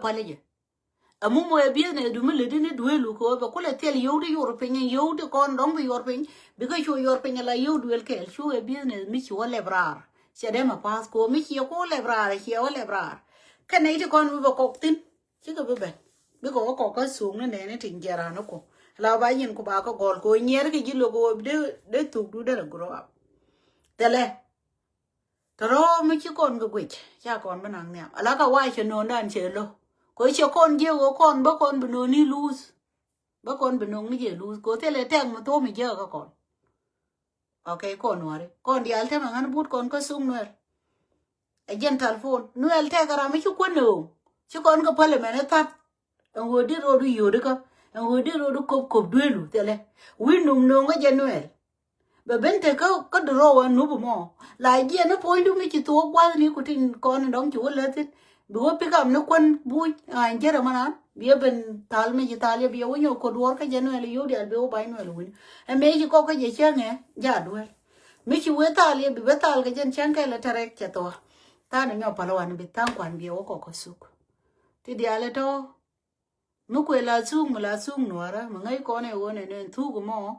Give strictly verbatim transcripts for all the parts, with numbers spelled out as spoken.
Pali jɛ. Ɛmumɔ ɛ business du mi lät in i̱ duel wä kɛ ɣöö bɛ kulɛ thil yio̱w ti yuɔr piny, yio̱w ti kɔn dɔ̱ŋ bi yuɔr piny. Bikɛ cu yuɔr piny ala yio̱w duel kɛɛl, cu ɛ business mi ci wä lɛp raar. Cɛ dee mɛ pa̱a̱th kɛ ɣöö mi ciɛ ku lɛp raar, ciɛ wä lɛp raar. Kɛ nɛy ti kɔn bi bɛ kɔk thi̱n. Cikɛ bi ben. Bikɛ wä kɔk kä thuuk ni nɛɛni tin jiɛn raan ni ku. La ba nyin ku ba kä gɔl kɛ ɣöö nyiɛɛr kɛ ji̱ lo̱k ɣöö dee, dee thuuk du derɛ grow up. Thilɛ. Tɔ̱ rɔ̱ mi ci kɔn kɛ guic ca kɔn bi naŋ nhiam. Ala ka wac cɛ no̱o̱ŋdan cɛ lo̱. Kɛ cɛ kɔn jiɛ ɣöö kɔn bä kɔn bi no̱o̱ŋ ni luuth. Bä kɔn bi no̱o̱ŋ ni jɛ luuth kɛ thilɛ tɛk mi thom mi jiɛ kä kɔn. Ok, kɔn wari kɔn diaal tɛmɛ ŋän but kɔn kä thuk Nuɛl. Ɛ jɛn telephone Nuɛl tɛk ram mi ci kuän no̱o̱ŋ. Ci kɔn kɛ parliament ɛ thap. Ɛn ɣöö di rot di yio̱dikä. Ɛn ɣöö di rot di kop kop duelu thilɛ. Wi̱i̱ num no̱o̱ŋ kä jɛ Nuɛl. Bɛ ben te kä, kä doro̱ wä nup mɔ. La jiɛn ni puɔ̱nydu mi ci thuɔ̱k gua̱thni ku tin kɔn dɔ̱ŋ ci wä läthin. Bi wä pick up ni kuän buc ŋa̱ny jɛrɛ mɛ nan. Bi ɛ ben thal mi ci thal yɛ bi ɛ wä nyɔk kɔ duɔ̱ɔ̱r kä jɛ Nuɛl yio̱w diaal bi wä ba̱ny Nuɛl wi̱n. Ɛ mëë ci kɔk kä jɛ cäŋɛ ja duel. Mi ci wee thal yɛ bi bä thal kɛ jɛn cäŋ kɛl ɛ tɛrɛk cɛ thua. Tha̱a̱n ɛ nyɔk päl ɛ wan bi tha̱a̱ŋ kuan bi ɛ wä kɔk kä thuk. Ti diaal ɛ tɔ̱. Mi kuɛ la thuk mi la thuk nuɔrä mi ŋäc kɔn ɛ ɣöö nɛn ɛn thuk mɔ.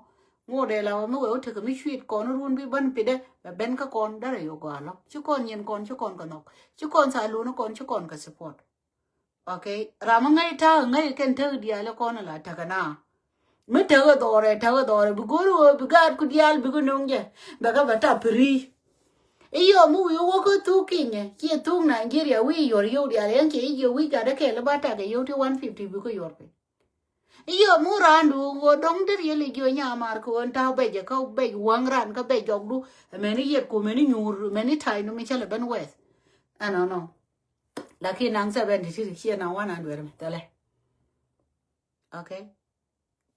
Ŋot ɛ la wä mi wee wä tekɛ mi cuit kɔn run bi bän pitdɛ bɛ ben kä kɔn derɛ yo̱ gɔaa lɔ ci kɔn nyin kɔn ci kɔn kɛ nhɔk ci kɔn thalun kɔn ci kɔn kɛ support. Ok. Ram mi ŋäc ta̱a̱ ŋäc kɛn tek diaal kɔn la tekɛ na. Mi tekɛ dhɔrɛ tekɛ dhɔrɛ bi go̱r ɣöö bi gaat ku diaal bikɛ no̱o̱ŋ jɛ bɛ kɛ bɛ tap piri. I̱ yɔ mi wi̱i̱ wä kä thuk Kenya ciɛ thuk Nigeria wi̱i̱ yuɔr yio̱w diaal yɛn ciɛ i̱ jiɛ wi̱i̱ gat ɛ kɛɛl i̱ ba tak ɛ yio̱w ti one fifty bikɛ yuɔr piny. I̱ yɔ mi raandu wä dɔ̱ŋ deri yɛ li jiɔ nyamar kɛ ɣöö ɛn ta̱a̱ bɛc ɛ kä bɛc waŋ ran kä bɛc jɔkdu. Ɛmɛni yɛt ku ɛmɛni nyuur ɛmɛni ta̱y nu mi cä lɛ ben wɛth. Ɛnɔnɔ. Lakin naŋ seventy three ciɛ naŋ one hundred mi thɛlɛ. Ok.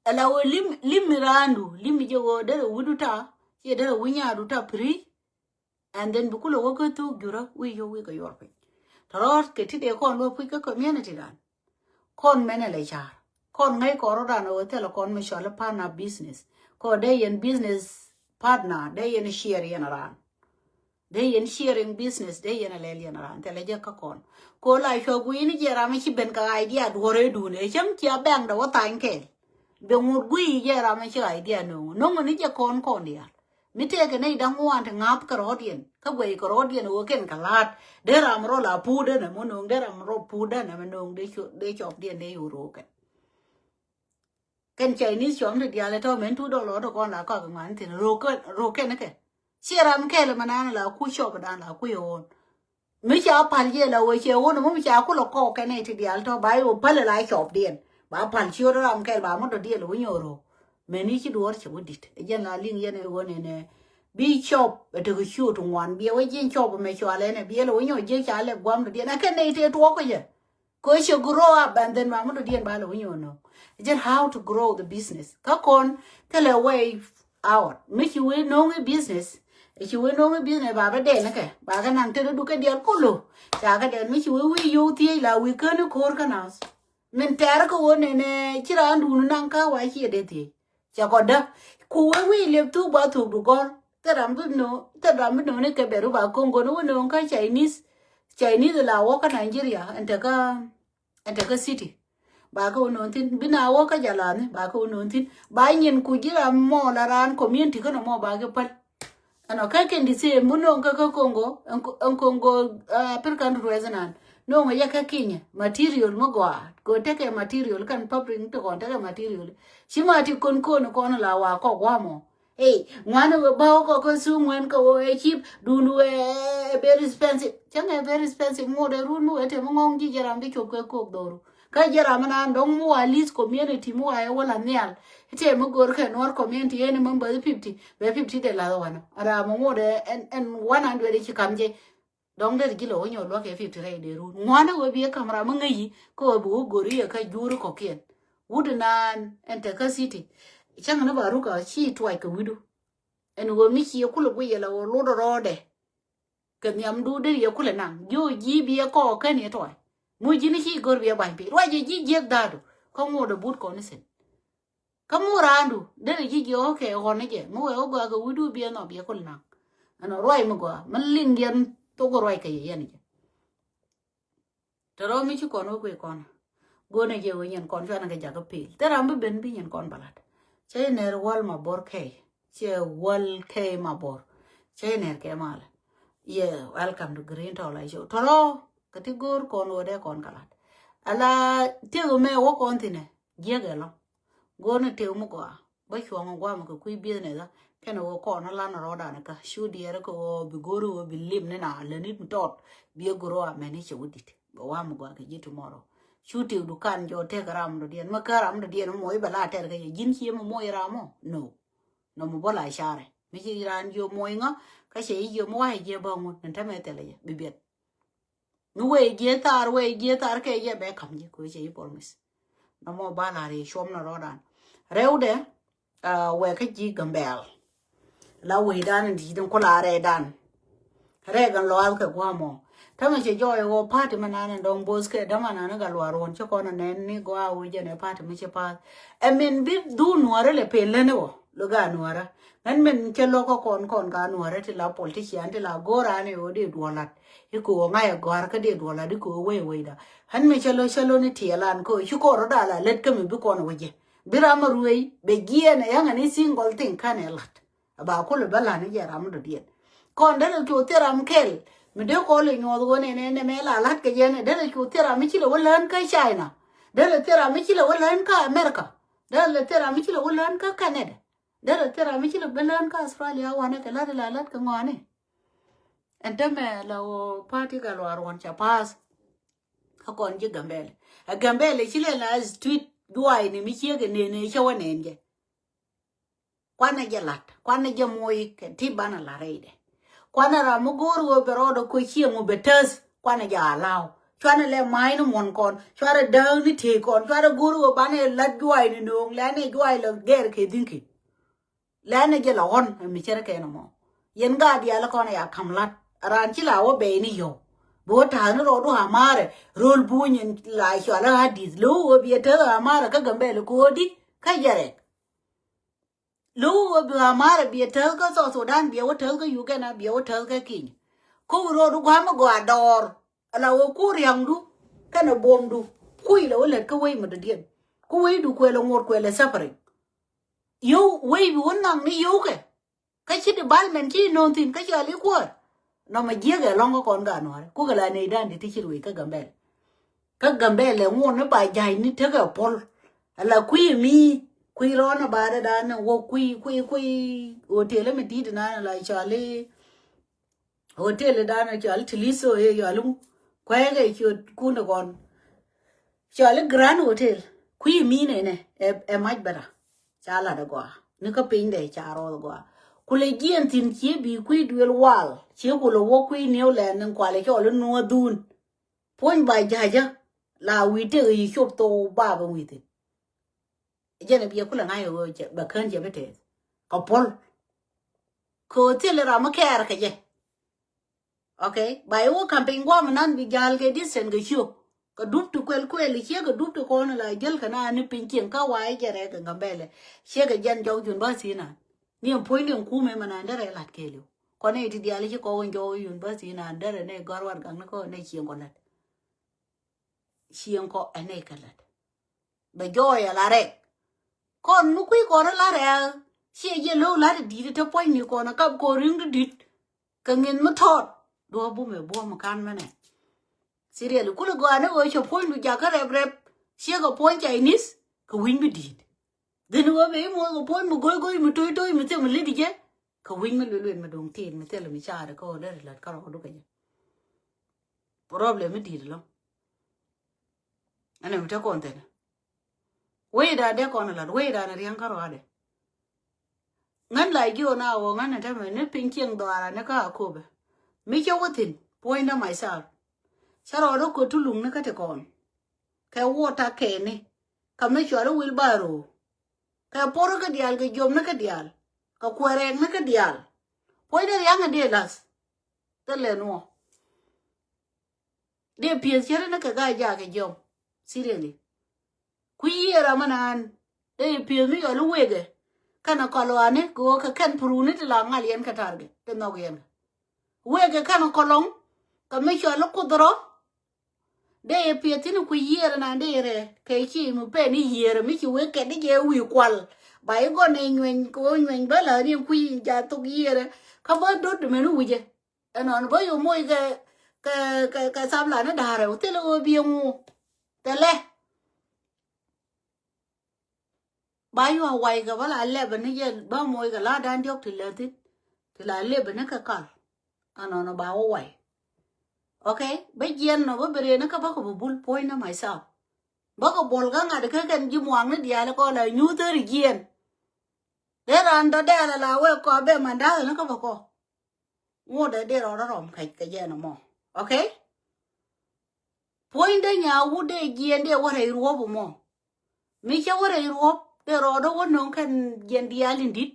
Ala wä lim, lim mi raandu lim mi jɛ wä derɛ wi̱du ta ciɛ derɛ wi̱ nyaadu ta piri. And then bi kulɛ wä kä thuk jurä wi̱i̱ yio̱w wi̱i̱ kɛ yuɔr piny. Tɔrɔt kɛ ti dee kɔn luɔ puc kä community dan. Kɔn mɛnɛ lɛ car kɔn ŋäc kɔn rɔ dan wä thilɛ kɔn mi cɔl partner business. Kɔ dee yɛn business partner dee yɛn share yɛn around. Dee yɛn sharing business dee yɛn a lɛl yɛn around thilɛ jɛ kä kɔn. Ko la cuɔ gui̱ni jɛ ram mi ci ben kɛ idea duɔrɛ dun ɛ cäŋ cia bɛŋ dɛ wä thany kɛɛl. Bɛ ŋut gui̱ jɛ ram mi ci idea no̱ŋ no̱ŋ ni jɛ kɔn kɔn diaal. Mi tëëkɛ nɛy da̱ŋ wan ti ŋa̱th kɛ rɔ̱ɔ̱diɛn kä guɛy kɛ rɔ̱ɔ̱diɛn ɣöö kɛn kɛ la̱a̱t dee ram rɔ la puutdä nɛ mi no̱o̱ŋ dee ram rɔ puutdä nɛ mi no̱o̱ŋ dee cop dee cɔpdiɛn dee yo̱o̱ ro̱o̱kɛn. Kɛn Chinese cuɔ̱ŋ ti diaal ɛ tɔ̱ mɛn two dollar tɔ kɔn la kɔak ŋuan thi̱n ro̱o̱kɛn ro̱o̱kɛn kɛ. Ciɛ ram kɛl mɛ nan la ku cɔpdan la ku yɛ ɣɔn. Mi ca pal yɛ la wee cɛ wun mi ca kulɛ kɔk kɛ nɛy ti diaal tɔ ba yɛ wä pal la cɔpdiɛn ba pal ciöt ram kɛl ba mɔ dɔ̱diɛn wä nyɔro. Mɛni ci duɔr cɛ wä dit ɛ jɛn la liŋ yɛn ɛ wä nɛnɛ. Bi cɔp ɛ tekɛ ciöt ŋuan bi ɛ wä jiɛn cɔp ɛmɛ cual ɛnɛ bi ɛ lɛ wä nyɔ jiɛn ca lɛ guam dɔ̱diɛn ɛ kɛn nɛy tëë tuɔk kɛ jɛ. Kɛ cɛ grow up and then mamä dɔ̱diɛn ba lɛ wä nyɔnɔ. Jɛn how to grow the business kä kɔn thilɛ way out mi ci wee no̱o̱ŋ i̱ business. Ci wee no̱o̱ŋ i̱ business ba bä dɛn kɛ ba kɛ naŋ tetdä dukɛ diɛl kolo. Ca kɛ dɛn mi ci wee wi̱i̱ yo̱w thiec la wi̱i̱ käni ko̱r kä nath. Min tɛɛr kä wä nɛnɛ ci raan duun naŋ kä wa ciɛ dee thiec. Cɛ kɔdä ku wee wi̱i̱ liep thuk ba thuk du gɔ̱r. Thil ram bi no̱o̱ŋ thil ram bi no̱o̱ŋ ni kɛ bɛr wi ba ko̱ŋ go̱n wä no̱o̱ŋ kä Chinese. Chinese la wä kä Nigeria ɛn tekä ɛn tekä city. Ba kä wä no̱o̱ŋ thi̱n bi na wä kä jalani ba kä wä no̱o̱ŋ thi̱n ba nyin ku ji̱ ram mɔ la raan community kä nɔ mɔ ba kɛ päl. Ɛnɔ kä kɛn di same bi no̱o̱ŋ kä kä Congo ɛn Congo African West nan no̱o̱ŋ yɛ kä Kenya material mi gɔaa kɛ tekɛ material kɛn public ti kɔn tekɛ material. Ci ma ti kon kon kɔn la wa kɔk wa mɔ. Ey ŋuan wee bä wä kɔ kä su ŋuan kɛ wä ɛ cip dun wee ɛ very expensive. Cäŋ ɛ very expensive ŋot ɛ run mi wee te mi ŋɔŋ ji̱ jɛ ram bi cop kɛ kok dhoru. Kä jɛ ram mi naan dɔ̱ŋ mi wa list community mi wa ɛ wä la nhial. Te mi gor kɛ nuɔr community ɛn member fifty bɛ fifty de lath wanɔ ram mi ŋot ɛ ɛn one hundred ci kam jɛ. Dɔ̱ŋ der ji̱ lɛ wä nyɔk luäk kɛ fifty rɛy dee run ŋuanä wee bi ɛ ka̱m ram mi ŋäc yi kä wee bi wä go̱ri yɛ kä juri kɔ̱kiɛn. Wut naan ɛn tekä city. Cäŋ ni ba ruk a ci tuac kɛ wi̱du. Ɛn ɣöö mi ci yɛ kulɛ guic yɛ la ɣöö lot rɔɔdɛ. Kɛ nhiamdu der yɛ kulɛ naŋ ji̱ ɣöö ji̱ bi yɛ kɔɔk kän yɛ tuac. Mu ji̱ ni ci go̱r bi yɛ ba̱ny pi̱i̱ ruac yɛ ji̱ jiäk dhaadu kä ŋot ɛ but kɔn ni thi̱n. Kä mu raandu derɛ ji̱ jiɔk kɛ ɣɔn ni jɛ mi wee wä gɔaa kɛ wi̱du biɛ nhɔk biɛ kul naŋ. Ɛn ɔ ruac mi gɔaa mi liŋ yɛn thok ruac kɛ yɛ yɛn jɛ. Tɛ rɔ mi ci kɔn wä kui̱ kɔn. Go̱o̱nɛ jɛ wä nyin kɔn cuanɛ kɛ jakä pil. Thil ram bi ben bi nyin kɔn bä lat. Cɛ nɛr wäl ma bor kɛy. Cɛ wäl kɛy ma bor. Cɛ nɛr kɛ malɛ. Yeah, welcome to Green Tɔla Show. Tɔrɔ kɛ ti go̱o̱r kɔn wä dee kɔn kɛ lat. Ala tiek mɛ wä kɔn thinɛ. Jiɛk ɛlɔ. Go̱o̱rnɛ tëë mi gɔaa bä cuɔ̱ŋ guam kɛ kui̱ business. Kɛn ɣöö kɔn lan rɔɔdan kä cu diɛɛr kɛ ɣöö bi go̱o̱r ɣöö bi lim ni na lä nit mi tɔt. Bi ɛ go̱o̱r ɣöö amɛn i̱ cɛ wä dit bɛ wam gɔaa kɛ ji̱ tomorrow. Cu tëë dukan jɔ tëë kɛ ram dɔ̱diɛn mi kä ram dɔ̱diɛn mi moc bɛ la tɛr kɛ jɛ ji̱n cie mi moc ram ɔ. No. Nɔ mi bä la carɛ mi ci ran jiö moc ŋä. Kä cɛ i̱ jiö mi wa̱c jiɛ bä ŋun ni tämɛ thilɛ jɛ bi biɛt. Mi wee jiɛ thar wee jiɛ thar kɛ yɛ bɛ kam ji̱ kɛ wee cɛ yi promise. Nɔmɔ ba la ri cuɔm na rɔdan. Rɛwdɛ, ah, wee kä ji̱ Gambɛl. La wee dan in di̱i̱t in kula rɛ dan. Rɛ gan lɔal kɛ guamɔ. Tamɛ cɛ jɔɔy wɔ party mɛ nan in dɔŋ both kɛ dama nan in ga luar won cɛ kɔn nɛn ni gɔa wee jɛ nɛ party mɛ cɛ path. Ɛ min bi du nuɔrɛ lɛ pel lɛn wɔ. Lo ga nuɔrɛ. Ŋän min cɛ lɔ kä kɔn kɔn ga nuɔrɛ ti la politician ti la go̱o̱r an i̱ wä dee duɔlat. I̱ ko̱o̱ ŋa̱c ɛ gɔ̱a̱r kä dee duɔlat i̱ ko̱o̱ wei wei da. Ɣän mi cä lo̱ cä lo̱ ni tiɛɛl an ko̱o̱ ci kɔr rɔ da̱a̱ la lät kä mi bi kɔn wä jɛ. Bi ram a ruëëc bɛ jiɛɛn ɛ ya̱ŋ ani single thing ka̱n ɛ la̱t. A ba kulɛ bä la̱t ni jɛ ram dɔ̱diɛn. Kɔn derɛ cu thil ram kɛl mi dee kɔn lɛ nyuɔth ɣöö nɛnɛ nɛmɛ la la̱t kɛ jɛn ɛ derɛ cu thil ram mi ci lɛ wä lään kä China. Derɛ thil ram mi ci lɛ wä lään kä America. Derɛ thil ram mi ci lɛ wä lään kä Canada. Derɛ thil ram mi ci lɛ wä lään kä Australia wanɛ kɛ la̱t la la̱t kɛ ŋɔani. Ɛn tämɛ la wä party kɛ luaar wan ca pass. Kä kɔn ji̱ Gambɛl. Ɛ Gambɛl ci lɛ la street juay ni mi ciek ɛ nene cɛ wä nɛn jɛ. Kuanɛ jɛ lat kuanɛ jɛ moc kɛ ti banɛ la rɛydɛ. Kuanɛ ram mi go̱o̱r wä bɛ rɔɔdɛ kuɛ cieŋ wä bɛ täth kuanɛ jɛ alaw. Cuanɛ lɛ ma̱a̱c ni muɔ̱n kɔn cuarɛ dääk ni tëë kɔn cuarɛ go̱o̱r wä banɛ lat juay ni no̱o̱ŋ lɛnɛ juay lɛ gɛr kɛ dhi̱nki. Lɛnɛ jɛ la ɣɔn ɛ mi cɛrɛ kɛn ɛmɔ. Yɛn gaat diaal kɔn ɛ ya ka̱m la̱t. Raan ci la wä bɛy ni yɔw. Bi wä ta̱a̱ ni rɔɔdu amarɛ ro̱l buny in la cual ɛ hadith lo̱w wä bi ɛ teth amarɛ kä Gambɛl ko̱o̱di kä jɛ rɛk. Lo̱w wä bi amarɛ bi ɛ teth kä South Sudan bi ɛ wä teth kä Uganda bi ɛ wä teth kä Kenya. Kä wä rɔɔdu gua̱a̱m ɛ gɔaa dɔɔr. Ala wä ku ria̱ŋdu kɛnɛ buɔ̱mdu. Kui̱ la wä lät kä wec mi dɔ̱diɛn. Ku wecdu kuɛl ɛ ŋuɔ̱t kuɛl ɛ suffering. Yio̱w wec bi wä naŋ ni yio̱w kɛ. Kä ci development ci no̱o̱ŋ thi̱n kä cɔal i̱ kuäär. Nɔmɔ jiäkɛ lɔ̱ŋ kä kɔn gaa nuäärä kukɛ la nɛy dan di ti ci ruëc kä Gambɛl. Kä Gambɛl ɛ ŋuɔ̱n ni ba ja̱c ni tekɛ puɔl. Ala kui̱ mi kui̱ rɔɔn a ba dɛ dan ni wä kui̱ kui̱ kui̱ hotel mi di̱t nan la cɔal i̱ hotel dan cɔal i̱ Tiliso i̱ cɔal i̱ kuɛɛkɛ ciöt kun kɔn. Cɔal i̱ Grand Hotel kui̱ mi nɛnɛ ɛ mac bɛra. Ca lat agɔaa ni kä piny dɛ ca rɔɔth agɔaa. Kulɛ jiɛn thi̱n cie bi kui̱ duël wal cie kulɛ wä kui̱ niw lɛn ni kualɛ cɔl i̱ nuɔ̱ɔ̱dhun. Puɔ̱ny ba ja̱jä la wi̱i̱ tek i̱ cop thok bapɛ wi̱i̱ thi̱n. Jɛn ɛ biɛ kulɛ ŋa̱c ɛ ɣöö bɛ kään jɛ bi tɛth kɛ puɔl. Kɛ ɣöö thil ram mi kɛɛr kɛ jɛ. Okay, ba iwä campaign guam nan bi jal kɛ distance kɛ ciök. Kɛ dup ti kuɛl kuɛl i̱ ciek kɛ dup ti kɔn la jäl kɛ na ni piny cieŋ kä wa i̱ jɛ rɛk kɛ Gambɛlɛ. Ciek kɛ jɛn jɔk jun ba thi̱n an ni ɛn puɔ̱ny ni ɛn kumɛ mɛ nan derɛ lat kɛɛliw. Kɔn i̱ ti diaal i̱ ci kɔk in jɔk i̱ yun ba thi̱n an derɛ nɛ gɔ̱r wat gak ni kɔ nɛ cieŋ kɔ lat. Cieŋ kɔ ɛn nɛ kɛ lat. Bɛ jɔɔy ala rɛk. Kɔn mi kui̱ kɔn ala rɛk ciɛ jɛ lo̱w lat i̱ di̱t i̱ te puɔ̱ny ni kɔn akap kɔn ri̱ŋ ti di̱t. Kɛ ŋi̱n mi tɔɔt duɔ̱ɔ̱p bumɛ buɔ̱m ka̱n mɛnɛ. Siriɛli kulɛ gɔaa ni ɣöö cɛ puɔ̱nydu jakä rɛp rɛp. Ciɛ kɛ puɔ̱ny Chinese kɛ wi̱ny mi di̱i̱t. Dhin ɣöö bɛ i̱ muɔth kɛ puɔ̱ny mi go̱i̱ go̱i̱ mi to̱i̱ to̱i̱ mi thil mi li̱t i̱ jɛ. Kɛ wi̱ny mi luel luel mi do̱ŋ ti̱i̱t mi thil mi caari kä ɣöö deri la̱t kä rɔɔdu kɛ jɛ. Problem mi di̱i̱t ɛlɔ̱ŋ. Ɛn ɛm te kɔn thilɛ. Wecdan dee kɔn lat wecdan ria̱ŋ kä rɔadɛ. Ŋän la jiö na wä ŋän ɛ tämɛ ni piny cieŋ dhɔaara ni kä Akobo. Mi cä wä thi̱n puɔ̱nydä myself. Cä rɔɔdä köt ti luŋ ni kä ti kɔn. Kɛ water kɛɛni. Kɛ mi cual i̱ wheelbarrow. Kɛ por kä diaal kɛ jiöm ni kä diaal. Kɛ kuɛrɛk ni kä diaal. Puɔ̱nydä ria̱ŋ ɛ dee la̱th. Thilɛ nuɔ. Dee pi̱eth cä ri ni kɛ ga̱a̱c jaakɛ jiɔm. Seriously. Kui̱ yiëë ram mi naan dee pi̱eth mi yɔl i̱ wëëkɛ. Kɛnɛ kɔl ɣa̱ni kɛ ɣöö kɛ kɛn puruni ti la ŋal yɛn kɛ targɛ ti nhɔk yɛn kɛ wëëkɛ kɛnɛ kɔlɔŋ. Kɛ mi cɔl i̱ kuth rɔ. Dee yɛ piɛth thi̱n kui̱ yiëër na dee yɛ rɛ kɛ ci mi pɛn i̱ yiëër mi ci wee kɛt i̱ jɛ wi̱i̱ kual. Ba i̱ gɔn ɛ nyueny kɛ wee nyueny bä la riɛŋ kui̱ in ja thok yiëër. Kä bä dot mɛn i̱ wi̱cɛ ɛnɔn bä yɛ moc kɛ kɛ kɛ kɛ thap la ni da̱a̱rɛ wä thilɛ wee biɛ ŋu. Thilɛ ba yua wac kɛ bä la lɛpɛ ni jɛ bä moc kɛ la dan diɔk ti lɛ thi̱n. Ti la lɛpɛ ni kɛ kal. Ɛnɔn ba wä wac. Okay, bä jiɛn nɔ bä bɛ rëë ni kä bä kɛ bä bul puɔ̱ny ni myself. Bä kɛ buɔl kä ŋa̱t kä kɛn ji̱ muaŋni diaal kɔ la nyuuth ri jiɛn. Dee raan dɔ dɛɛl ala wek kɔ bɛ mandath ni kä bä kɔ. Ŋot dee dee rɔɔdä rɔm kɛc kɛ jɛn ɛmɔ. Okay. Puɔ̱ny dee nya wut dee jiɛn dee wä rɛy ruɔp ɛmɔ. Mi cä wä rɛy ruɔp dee rɔɔdä wä nöŋ kɛn jiɛn diaal in di̱t.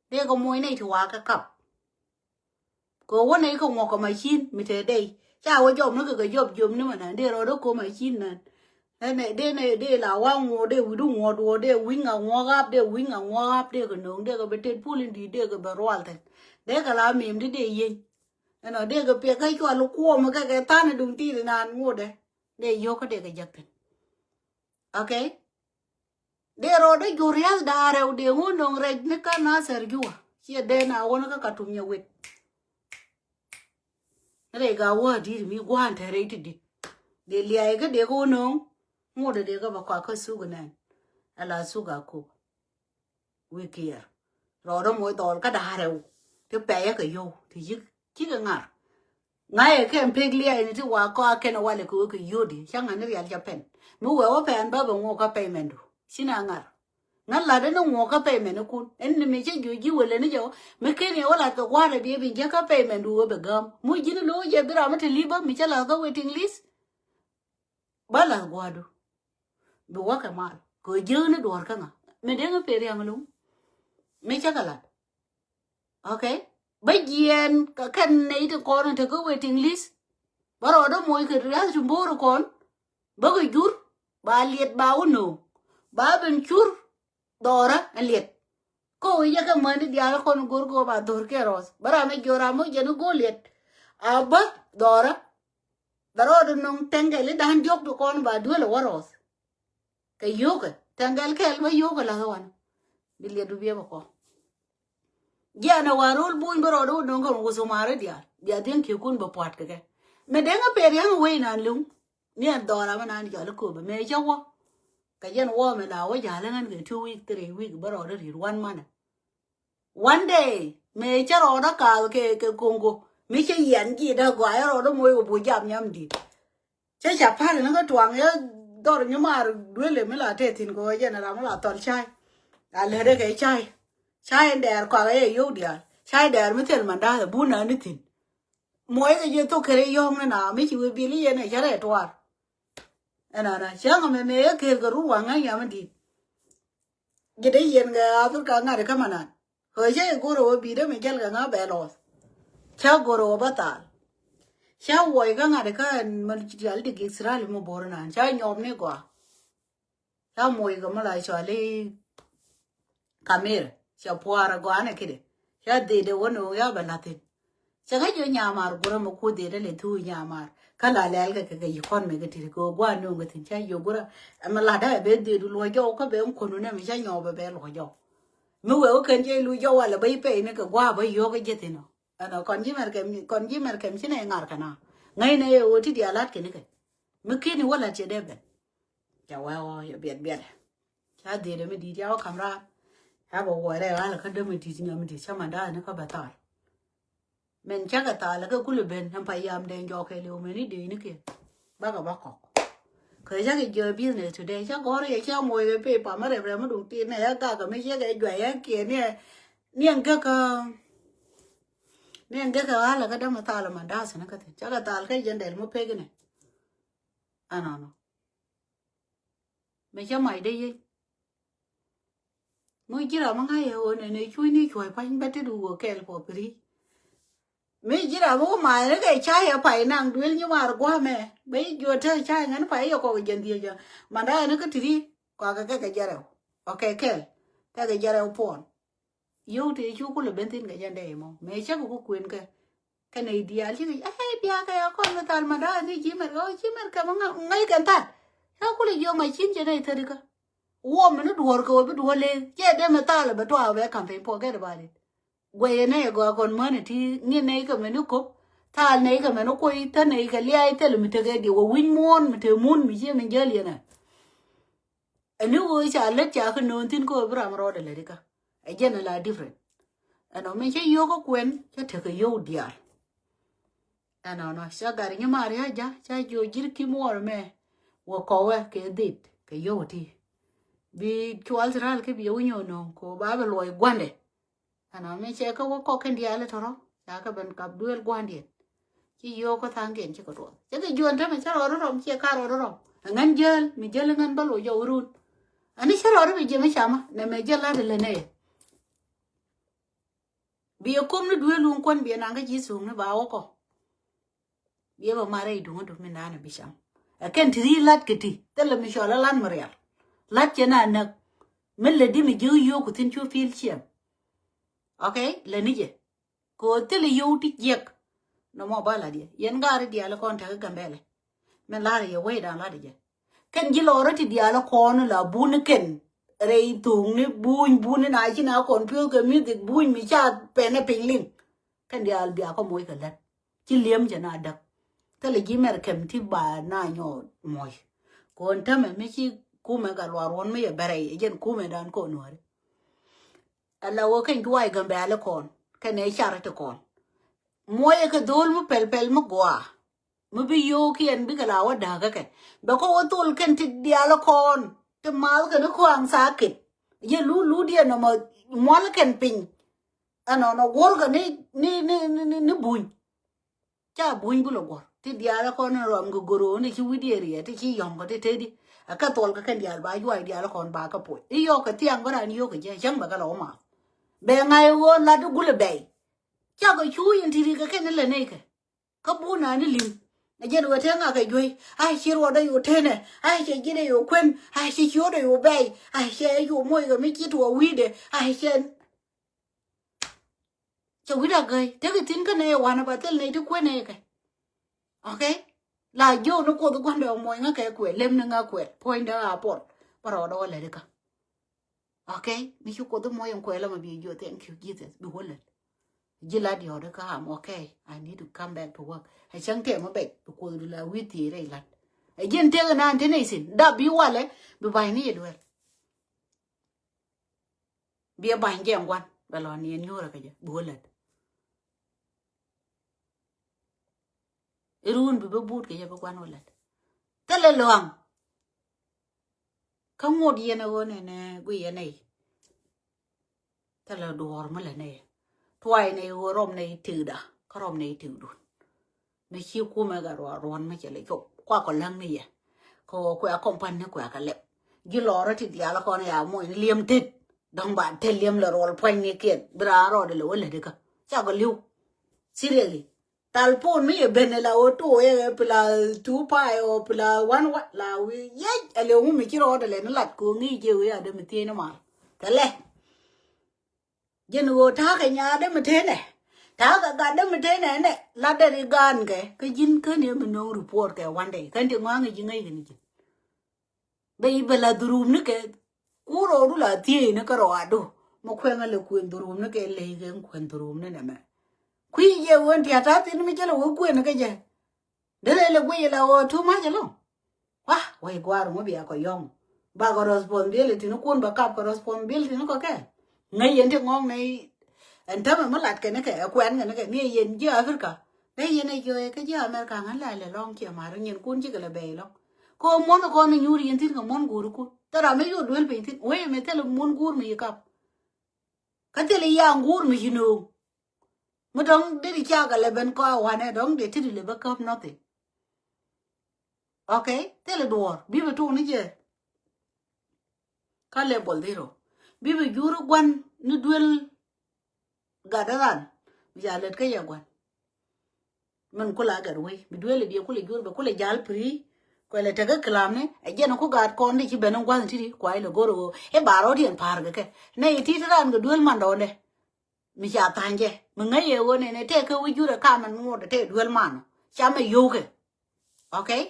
Dee kɛ muɔ̱ny nɛy ti wakä kap. Kɛ wä nɛy kɛ ŋuɔk kɛ macin mi te dɛy ca wä jɔp ni kɛ kɛ jɔp jiöp ni mɛ nan dee rɔɔdä ko̱ macin nan. Dee nɛ dee nɛ dee la wa ŋuɔ dee wi̱du ŋuɔ duɔ dee wi̱ny ŋa ŋuɔ ɣap dee wi̱ny ŋa ŋuɔ ɣap dee kɛ no̱o̱ŋ dee kɛ bɛ tet pul in di̱i̱t dee kɛ bɛ rual thɛn. Dee kɛ la mim di dee yieny. Ɛnɔ dee kɛ piɛk kä cual kuɔm kɛ kɛ than duŋ ti̱i̱t inan ŋuɔdɛ. Dee yio̱k kä dee kɛ jäk thɛn. Okay. Dee rɔɔd dee jur riath da̱a̱ rɛw dee ŋun no̱ŋ rɛc ni ka na thɛr juwa ciɛ dee na wä ni kä ka tum nyɛ wet. Rɛy ga wä di̱t mi gua̱a̱n te rɛy ti di̱t. Dee lia̱a̱ kä dee kä wä no̱o̱ŋ. Ŋut dee kä bɛ kɔak kä thuk nɛn. Ala thuk a kok. Wi̱i̱ kiɛɛr rɔɔdä moc dhɔl kä da̱a̱ rɛw. Ti pɛyä kɛ yio̱w ti yi̱k cikɛ ŋa̱r. Ŋa̱cɛ kɛn pek liɛɛni ti wa kɔak kɛn walɛ kɛ wä kɛ yio̱w di cä ŋa̱ni rial cä pɛn. Mi wee wä pɛn bä bɛ ŋo̱o̱k kä payment du ci na ŋa̱r. Ŋa̱n latdä ni ŋo̱o̱k kä payment ikun ɛn ni mi cä juc ji̱ wëlɛ ni jɛ wä mi ken yɛ wä lat kɛ gua̱a̱r ɛ diɛ bi jɛ kä payment du wä bɛ gäm mu ji̱n lo̱o̱ jɛ bi ram mi te li̱p bä mi cä la̱th kä waiting list. Bä la̱th gua̱a̱du. Bi wäkɛ mal kɛ jiäk ni duɔ̱ɔ̱r kä ŋa mi deŋ ɛ pet riaŋ lo̱ŋ. Mi cä kɛ lat. Okay. Bä jiɛɛn kɛ kɛn nɛy ti kɔn in te kä waiting list. Bä rɔɔdä moc kɛ riath ti mbo̱o̱r kɔn. Bä kɛ jur ba liɛt ba wä no̱o̱ŋ ba ben cur. Dhɔrä ɛ liɛt. Kä wi̱c jɛ kɛ mäni diaal kɔn go̱r kɛ ba dhor kɛ rɔth bä ram ɛ jiɔ ram mɔ jɛn go̱r liɛt. A bä dhɔrä. Dhɔrä ɔ di nɔŋ tɛŋkɛl i̱ da̱a̱n diɔ̱k ti kɔn ba duel ɛ wä rɔth. Kɛ yio̱kɛ tɛŋkɛl kɛl bä yio̱kɛ la̱th wan. Bi liɛt du biɛ bä kɔ. Jiɛn ɛ wa rol buny bä rɔɔd wä nɔŋ kɛ wä thomari diaal bia dhieŋ kiɛ kun bä pua̱t kɛ kɛ. Mɛ deŋ ɛ pet yɛn wei nan luŋ. Ni ɛn dhɔra mi nan jɔl i̱ köpɛ mëë cä wä. Kɛ jɛn wä mi la wä ja̱l iŋän kɛ two week, three week bä rɔɔdä ri̱t one month. One day mëë cä rɔɔdä ka̱a̱th kɛ kɛ ko̱ŋ ko̱ mi cä yian ji̱ dä gɔaa i̱ rɔɔdä moc kɛ bu jam nyam di̱t. Cä ca pa̱l ni kä tuaŋ yɛ dhɔr nyumaar duëlɛ mi la tɛth thi̱n kɛ ɣöö jɛn ram mi la thɔl cay. A lätdɛ kɛ cay. Cay in dɛɛr kɔak ɛ yɛ yio̱w diaal cay dɛɛr mi thil manda̱a̱th ɛ bu nani thi̱n. Muɔc kɛ ji̱ thok kɛrɛ yɔ̱ɔ̱ŋ ni na mi ci wi̱i̱ bil i̱ yɛn ɛ cä rɛɛ tuaar. Ɛnɔnɔ cäŋ ɛmɛ mëë ɛ ker kɛ run waŋ ŋäc yam in di̱i̱t. Ji̱ dee yɛn kɛ Africa ŋa̱t kä manan. Kɛ cä i̱ go̱r ɛ wä bi̱i̱dä mi jäl kɛ ŋa̱ bɛ lɔɔth. Cä go̱r ɛ wä bä thal. Cä wuɔc kä ŋa̱t kä ɛn män ci dial di gik thirali mi bo̱r inan cä nyɔɔp ni gɔaa. Ca moc kɛ mi la cɔal i̱ kamir cɛ pua̱a̱r ɛ gɔanɛ ki̱dɛ. Ca dhidɛ wä no̱o̱ŋ ya bɛ la̱thi̱n. Cɛ kä jiɔ nyamaar gurä mɛ kuoth dhidɛ lɛ thuuc nyamaar kä la lɛl kɛ kɛ kɛ yi kɔn mɛ kɛ ti̱t kɛ ɣöö gua̱a̱r no̱o̱ŋ kɛ thi̱n ca jiɔ gurä. Ɛmɛ la̱tdä ɛ bɛ dhidu luɔc jɔw kä bɛ ŋ kuɔ̱nu nɛ mi ca nyɔɔp ɛ bɛ luɔc jɔw. Mi wee wä kɛn jɛ luc jɔw walɛ bä yi pɛy ni kɛ gua̱a̱r bä yio̱o̱k ɛ ji̱ thi̱n ɔ. Ɛnɔ kɔn ji̱ mɛr kɛm kɔn ji̱ mɛr kɛm ci nɛ ŋa̱r kɛ na ŋäcnɛ ɛ ɣöö ti diaal la̱t kɛ ni kɛ. Mi ki̱n i̱ wä la̱t cɛ dee ben. Ca wee ɣɔɔ yɛ biɛt biɛt. Ca dhiet ɛmɛ di̱i̱t ca wä ka̱m raar. Ca bɛ wuɔc rɛy ɣa̱l kä dämɛ di̱i̱t nyɔm di̱i̱t ca manda̱a̱ ni kä bɛ thal. Mɛn cakɛ thal kä kulɛ ben ɛn pa yam dee jɔɔk kɛ liw mɛn i̱ dee ni kiɛ. Bakɛ ba kɔk. Kɛ cakɛ jiɔ business today ca gɔ̱r yɛ ca moc kɛ pay pa mɛ rɛp rɛp mi duŋ tit nɛ ya gak kɛ mi ciɛ kɛ juay ya kiɛ ni ɛ ni ɛn gäk kä ni ɛn gäk kɛ ɣa̱l kä dämɛ thal manda̱a̱ ni kä thi̱n cakɛ thal kä jɛn dɛl mi pek ni. Ɛnɔnɔ. Mɛ cä mac dee yec. Mi ji̱ ram mi ŋa̱c yɛ ɣöö nɛnɛ cuc ni cuɔ̱c pa̱ny bä ti du ɣöö kɛɛl puɔ pi̱ri. Mi ji̱ ram mi wä mac ni kɛ cay ɛ pay naŋ duel nyi maar gua̱a̱mɛ bä i̱ juɔt te cay ŋäni pay yɛ kɔk jɛn dhiec jɛ. Manda ɛn kä ti̱ri kɔakɛ kɛ kɛ jɛ rɛw ɔ kɛ kɛɛl kɛ kɛ jɛ rɛw puɔn. Yio̱w tëë cu kulɛ ben thi̱n kɛ jɛn dee imɔ mëë cäk ku kuën kɛ. Kɛnɛ i̱ diaal cikɛ ɛ biakɛ ya kɔn mi thal ma da̱a̱ ni ji̱ mɛr kɛ ɣöö ji̱ mɛr kɛ ma ŋäc kɛn thal. Ca kulɛ jiök ma ci̱n cɛ nɛy thärikä. Wä mi ni duɔ̱ɔ̱r kɛ wä bi duɔ̱ɔ̱r lëë cɛ dee mi thal bɛ tuaak bɛ campaign puɔk kɛ di ba dit. Guɛyɛ nɛy ɛ gɔaa kɔn mänɛ ti ŋi̱n nɛy kɛ mɛn ni kop. Thal nɛy kɛ mɛn ni kuɔy thä nɛy kɛ lia̱a̱ thil mi tekɛ diɛ wä wi̱ny muɔ̱ɔ̱n mi te mun mi ciɛ mi jäl yɛn ɛ. Ɛn ni ɣöö ca lät ca kä nöön thi̱n kä ɣöö bi ram rɔɔdɛ lät ikä. Ɛ jɛn ɛ la different. Ɛnɔ min cä yio̱o̱k kä kuɛn cä tekɛ yio̱w diaal. Ɛnɔnɔ cä gat nyi Maria ja cä jiö ji̱r ki muɔɔr mɛ. Wä kɔwɛ kɛ dhit kɛ yio̱w ti. Bi cual ti ral kä bi yio̱w nyɔ nööŋ kɛ ɣöö ba bɛ luɔc gua̱ndɛ. Ɛnɔ mi cɛ kä wä kɔk kɛn diaal tɔrɔ ca kɛ ben kap duel gua̱ndiɛn. Ci yio̱o̱k kä tha̱a̱ŋkiɛn ci kɛ tuɔth cɛ kɛ juɔ̱n tämɛ cä rɔɔd rɔm ciɛ ka rɔɔd rɔm. Ɛŋɛn jäl mi jäl ɛŋɛn bä loc jɔw run. Ani cä rɔɔd bi jiɛ mi camä nɛ mɛ jäl lat ilɛ nɛy. Biɛ kom ni duel luŋ kuɔn biɛ naŋ kä ji̱ thuŋ ni ba wä kɔ. Biɛ bä marɛ i̱ duŋä duk mi naan bi cam. Ɛ kɛn ti ri lat kɛ ti thilɛ mi cɔl ɛ lat mi rial. Lat cɛ na näk. Mi lɛ di mi ji̱ yio̱o̱k ku thi̱n cu pi̱l ciɛm. Okay lɛ ni jɛ. Kɛ ɣöö thilɛ yio̱w ti jiɛk. Nɔmɔ ba lat yɛ yɛn gaari diaal kɔn tekɛ Gambɛlɛ. Min la̱rä yɛ wecdan la̱rä jɛ. Kɛn ji̱ lɔrä ti diaal kɔn la buni kɛn. Rɛy thuŋni buny buni na ci na kɔn piöth kɛ music buny mi ca pɛnɛ piny liŋ. Kɛn diaal bia kɔ moc kɛ lät. Ci li̱em cɛ na däk. Thilɛ ji̱ mɛr kɛm ti ba na nyɔ moc. Kɔn tämɛ mi ci kumɛ kɛ luar ruɔn mi yɛ bɛ rɛy ɛ jɛn kumɛ dan kɔn nuɔri. Ala wä keny ki wac Gambɛli kɔn kɛnɛ car ti kɔn. Muɔyɛ kɛ dhol mi pɛl pɛl mi gɔaa. Mi bi yio̱o̱kiɛn bikɛ la wä da̱kä kɛ bɛ kɔ wä thol kɛn ti diaal kɔn ti mal kɛn kuaŋ thaak kɛn. Yɛ lu lu diɛn nɔmɔ mual kɛn piny. Ɛnɔnɔ guɔl kɛ ni ni ni ni ni buny. Ca buny bi lɔ guɔr ti diaal kɔn in rɔm kɛ goro ni ci wi̱diɛ riɛ ti ci yɔm kɛ ti tedi. Ɛ kɛ thol kɛ kɛn diaal ba juac diaal kɔn ba kɛ puɔc i̱ yɔk kɛ thiaŋ bä ran yio̱k kɛ jɛ cäŋ bɛ kɛ lɔ wä math. Bɛ ŋa̱c ɣöö lat i̱ gulɛ bɛy. Cakɛ cu in ti ri kɛ kɛn ilɛ nɛy kɛ. Kä bun an i̱ li̱m. Ɛ jɛn wee te ŋakɛ juey a ci ruɔdɛ yo̱ tenɛ a cɛ ji̱dɛ yo̱ kuën a cɛ ciötdɛ yo̱ bɛy a cɛ yo̱ moc kɛ mi ci tuɔ wi̱i̱dɛ a cɛ. Cɛ wi̱cdɛ gäy tekɛ thi̱n kä nɛy wanɛ ba thil nɛy ti kuën nɛy kɛ. Okay. La jiök ni Kuoth gua̱ndɛ ɔ muɔ̱ny ŋä kɛ kuɛl lem ni ŋä kuɛl puɔ̱nydɛ a puɔl. Bä rɔɔdɛ wä lɛt ikä. Okay. Mi ci Kuoth muɔ̱ny in kuɛl ɛmɛ bi jiök thank you Jesus bi wä lɛt. Ji̱ lat yɔ̱ɔ̱t ikä am okay. I need to come back to work. Ɛ cäŋ tɛm mi bɛc bi Kuoth du la wi̱i̱ thiee rɛy lat. Ɛ ji̱n tëk inan te nɛy thi̱n dap bi walɛ bi ba̱ny ni yɛ duel. Biɛ ba̱ny jɛ ŋuan bɛ lɔ niɛn nyuurä kä jɛ bi wä lät. Irun bi bä but kɛ jɛ bi guan wä lät. Thilɛ luaŋ. Kä ŋot yɛn a ɣöö nɛnɛ gui yɛn ɛ i̱ thilɛ duɔ̱ɔ̱r mi lɛ nɛ yɛ. Tuay nɛ i̱ ɣöö rɔm nɛ i̱ tëkda kä rɔm nɛ i̱ tëkdun. Mi ci kumɛ kɛ ruɔ̱n ruɔ̱n mi cɛ lɛ cop kuakɔ läŋ ni yɛ. Kɛ ɣöö kuɛ kɔmpani kuɛ kɛ lɛp. Ji̱ lɔrä ti diaal kɔn ya muɔ̱ny ni li̱em tet. Dɔ̱ŋ ba te li̱em lɛ ruɔl pua̱nynikiɛn bi raan rɔɔdɛ lɛ wä lätdikä. Cakɔ li̱w. Seriously. Thal pon mi yɛ ben la wä tuɔ yɛ pila two five ɔ pila one one la wi̱i̱ yec ɛ lɛ ŋu mi ci rɔɔdɛ lɛ ni lat kɛ ɣöö ŋi̱i̱c jɛ wee adɛ mi thiec ni mal. Thilɛ. Jɛn ɣöö ta̱a̱ kɛ nyaatdä mi tënɛ. Ta̱a̱ kɛ gatdä mi tënɛ nɛ latdɛ ri gaankɛ kä ji̱n kän yɛ mi no̱o̱ŋ report kɛ one day kän ti ŋɔaŋ ji̱ ŋäc kɛn ji̱n. Bɛ i̱ bɛ la dhurumnikɛ. Ku rɔɔdu la thiee ni kä rɔɔdu. Mi kuɛŋä lɛ kuën dhurumnikɛ ley kɛ kuën dhurumni nɛmɛ. Kui̱ jɛ wen tia̱a̱ ta̱a̱ thin mi cä lɛ wä kuën kä jɛ. Dee lɛ lɛ guic la ɣɔɔ too much along. Wah wai gua̱a̱r ŋu bia kɔ yɔ̱ŋ. Bakɔ responsibility ni kun bɛ kap kɛ responsibility ni kɔ kɛ. Ŋäc yɛn ti ŋɔ̱ŋ nɛ. Ɛn tämɛ mi lat kɛ ni kɛ ɛ kuɛn kɛ ni kɛ ni ɛ yɛn ji̱ Africa. Nɛ yɛn ɛ jiɔ yɛ kä ji̱ America ŋän la lɛ lɔ̱ŋ ciɛ mar nyin kun cikɛ lɛ bɛy lɔ̱ŋ. Kɛ ɣöö muɔ̱n kɔn ni nyuur yɛn thi̱n kɛ muɔ̱n guur kun thil ram mi yot duel piny thi̱n wee mi thil muɔ̱n guur mi yi kap. Kä thil yi yaŋ guur mi ci nööŋ. Mi dɔ̱ŋ deri cakɛ lɛ ben kɔa wanɛ dɔ̱ŋ dee titi lɛ bä käp nothing. Okay. Thilɛ duɔ̱ɔ̱r bi bi tuk ni jɛ. Kä level zero bi bi juri gua̱n ni duel. Gat ran mi ca lät kä yɛ gua̱n. Min kula gat wei bi duel idiɛ kula jur bɛ kula jal pri. Kuɛlɛ tekä kilam ni ɛ jɛn ku gat kɔn di ci ben in gua̱n titi kua ilɛ gor ɣöö i̱ ba rɔ̱diɛn pa̱a̱r kɛ kɛ. Nɛ iti ti ran kɛ duel mandɔɔndɛ. Mi ca tha̱a̱ŋ jɛ mi ŋäc yɛ ɣöö nɛnɛ tëë kä wi̱c jurɛ kamɛ ŋuɔ̱t tëë duel man. Camɛ yio̱wkɛ. Okay.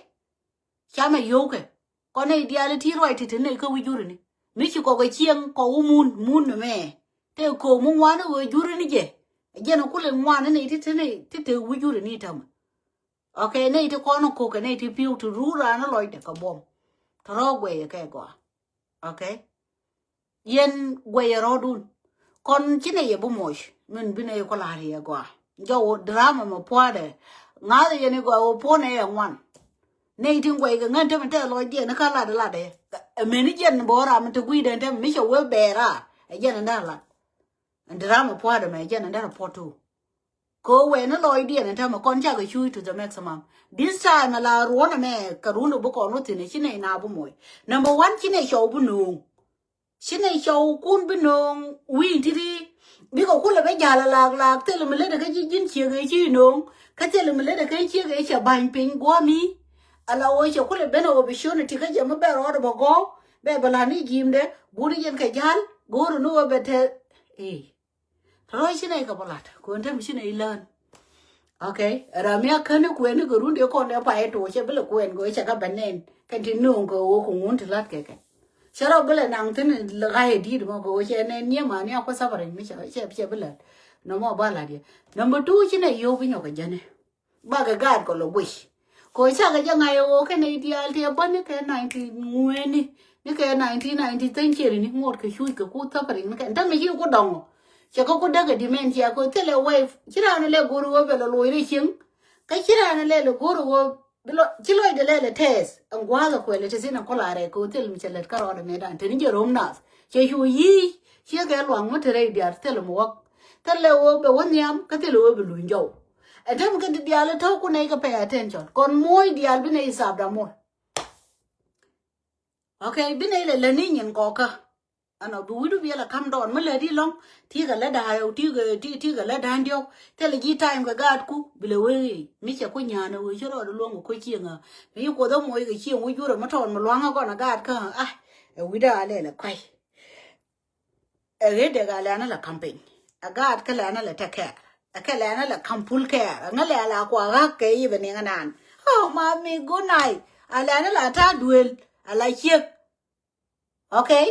Camɛ yio̱wkɛ. Kɔn nɛy diaal ti ruac ti te nɛy kä wi̱c jurɛ ni. Mi ci kɔk ɛ cieŋ kɔk wä mun mun ni mɛ. Tëë ko̱o̱k mi ŋuan ni ɣöö jurɛ ni jɛ. Jɛn kulɛ ŋuan ni nɛy ti te nɛy ti te wi̱c jurɛ ni tämɛ. Okay, nɛy ti kɔn ko̱k kɛ nɛy ti pi̱w ti rur raan ni lɔcdɛ kɛ buɔm. Tɔ̱ rɔ̱ guɛyɛ kɛ gɔaa. Okay. Yɛn guɛyɛ rɔ̱dun. Kɔn ci nɛy yɛ bi moc min bi nɛy kɔ la̱r yɛ gɔaa. Jɔw drama mɛ pua̱a̱dɛ. Ŋa̱th yɛn i̱ gɔaa wä puɔ̱n ɛ yɛ ŋuan. Nɛy ti guɛy kɛ ŋän te mi tɛth lɔcdiɛn ni kä lat lat ɛ. Ɛ meni jɛn bä ram mi te gui̱dɛn te mi cɛ wee bɛɛra. Ɛ jɛn ɛn dɛr lat. Ɛn drama pua̱a̱dɛ mɛ ɛ jɛn ɛn dɛr puɔ̱t tu. Kɛ wee ni lɔcdiɛn ɛn tämɛ kɔn cakɛ cuuc to the maximum. This time ala ruɔ̱n ɛmɛ kɛ run bi kɔn wä thi̱n ɛ ci nɛy na bi moc. Number one, ci nɛy cɔw bi no̱o̱ŋ. Ci nɛy cɔw kun bi no̱o̱ŋ wi̱i̱ ti̱ti̱. Bikɛ kulɛ bɛ ja̱l a laak laak thilɛ mi letdɛ kä ji̱ ji̱n ciek ëë ci no̱o̱ŋ. Kä thilɛ mi letdɛ kä ciek ëë cɛ ba̱ny piny guɔ̱mi. Ala ɣöö cɛ kulɛ ben ɛ opportunity kä jɛ mi bɛ rɔɔdɛ bɛ gɔ̱. Bɛ bɛ la̱t ni ji̱i̱mdɛ buni jɛn kɛ ja̱l go̱o̱r ni ɣöö bɛ te. Ëë. Tɔ̱ rɔ̱ ci nɛy kɛ bä la̱t kuɛn te mi ci nɛy lään. Okay. Ram mi a käni kuɛni kɛ run dee kɔn dee pay ɛ to̱ cɛ bi lɛ kuɛn kɛ ɣöö cɛ kɛ bɛ nɛn kɛn ti no̱o̱ŋ kɛ ɣöö kɛ ŋun ti la̱t kɛ kɛn. Cɛ rɔ bi lɛ naŋ thi̱n ɣa̱c ɛ di̱i̱t mɔ kɛ ɣöö cɛ nɛn niɛ mani a kuɛ suffering mi cɛ cɛ cɛ bi la̱t. Nɔmɔ ba la̱t yɛ. Number two, ci nɛy yio̱w bi nyɔk kɛ jɛn ɛ. Bakɛ gaat kɔ lɔ guic. Kɔ cakɛ jɛ ŋa̱c ɛ ɣöö kɛn nɛy diaal ti ɛ bä ni kɛ nineteen ŋuɛɛni. Ni kɛ nineteen ninety century ni ŋuɔt kɛ cuc kɛ ku suffering ni kɛ. Ntä mi ci ku dɔŋɔ. Cɛ kä ku däkɛ dementia kɛ thilɛ wave. Ci raan lɛ go̱r ɣöö bɛ lɔ loc rɛ cieŋ. Kä ci raan lɛ lɛ go̱r ɣöö bi lɔ ci lɔcdɛ lɛ lɛ tɛth. Ɛn gua̱a̱th ɛ kuɛl ɛ tɛth in ɛ kɔla rɛk kɛ ɣöö thil mi cɛ lät kärɔɔdɛ mëëdan. Teni jɛ rom nath. Cɛ cu yi̱i̱c. Ciɛ kɛ luaŋ mi te rɛy diaal thil mi wäk. Thil lɛ ɣöö bɛ wä nhiam kä thil ɣöö bɛ luny jɔw. Ɛ tɛm kä diaal ɛ tɔ̱ ku nɛy kä pay attention. Kɔn muɔ̱ɔ̱c diaal bi nɛy isapda mor. Okay, bi nɛy lɛ lätni nyin kɔkä. Ɛnɔ bi wi̱du bi lɛ ka̱m dɔɔn mi lätdi lɔ̱ŋ. Ti̱i̱ kɛ lätda, ti̱i̱ kɛ, ti̱i̱, ti̱i̱ kɛ lätda diɔ̱k. Thilɛ ji̱ time kɛ gaatku bi lɛ wee i̱ mi cɛ ku nya̱a̱n ɛ wee ci rɔɔd luɔ̱ŋ kɛ ko̱ cieŋ ɛ. Mi ci kuoth ɛ moc kɛ cieŋ wi̱c jurɛ mi tɔɔn mi lua̱ŋä kɔn ɛ gaatkɛ. Ah, ɛ wi̱cdä a lɛl ɛ kuay. Ɛ ɣet dek a lɛn a la campaign. Ɛ gaat kä lɛn a la take care. Ɛ kɛ lɛn a la campul care. Ɛ ŋä lɛn a la kua ɣa̱k kɛ i̱ bɛ niŋ anan. Oh, mami, good night. A lɛn a la ta̱a̱ duël. A la ciek. Okay?